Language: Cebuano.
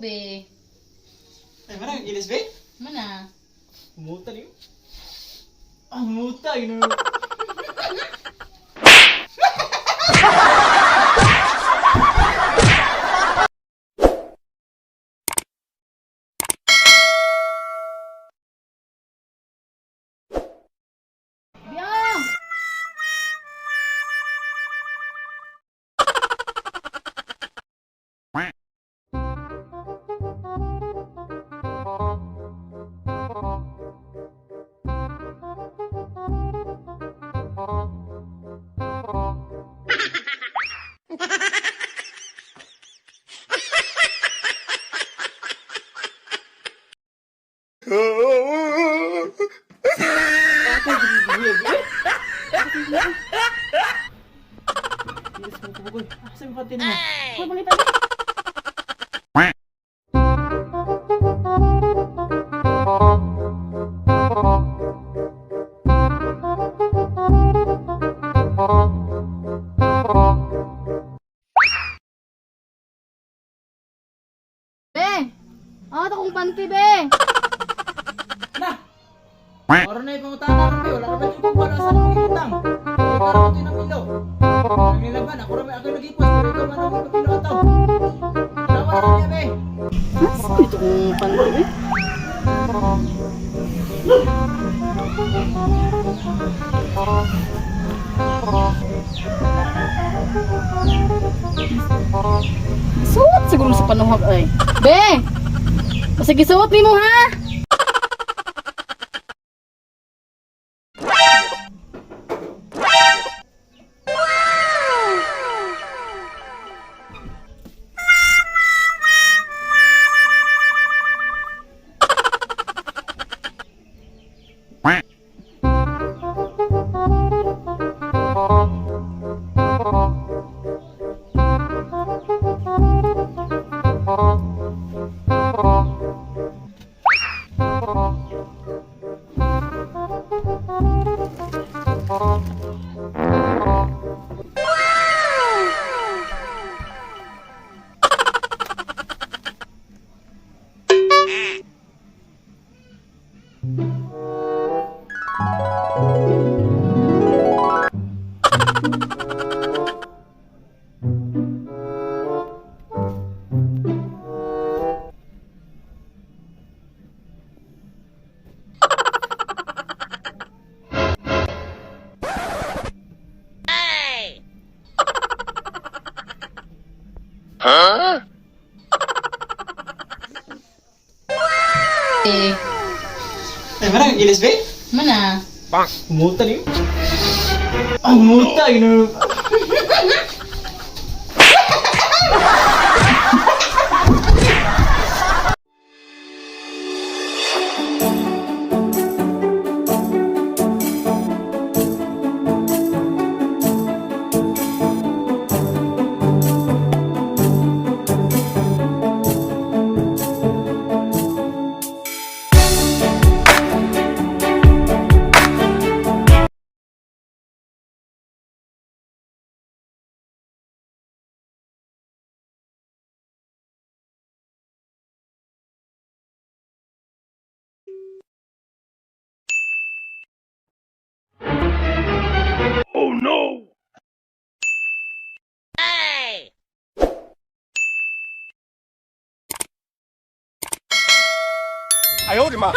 Be. Ay, mana gilis be? Mana? Muta niyo. Ah, muta yun. Biang! Gilis mo kubugoy. Ah, saan pati mo? Hoy, pangita na. Be! Ah, ito kong panty, be! Na! Oro na ipangutana ron be, wala ra ba yung kukuha sa akong gibutang. Ikaw ra ko tinang pilo. Ang nilaban, ako ra may ako nagipos, pero ikaw man ang ipapilo ato. Tawa ra niya be. Ito kong panty, be. Suot siguro sa panuhag ay. Be! Sige, suot nimo ha! Eh, Ay, mana gilis be? mana? Muta niyo. Ah, muta yun. 哎呦我的妈！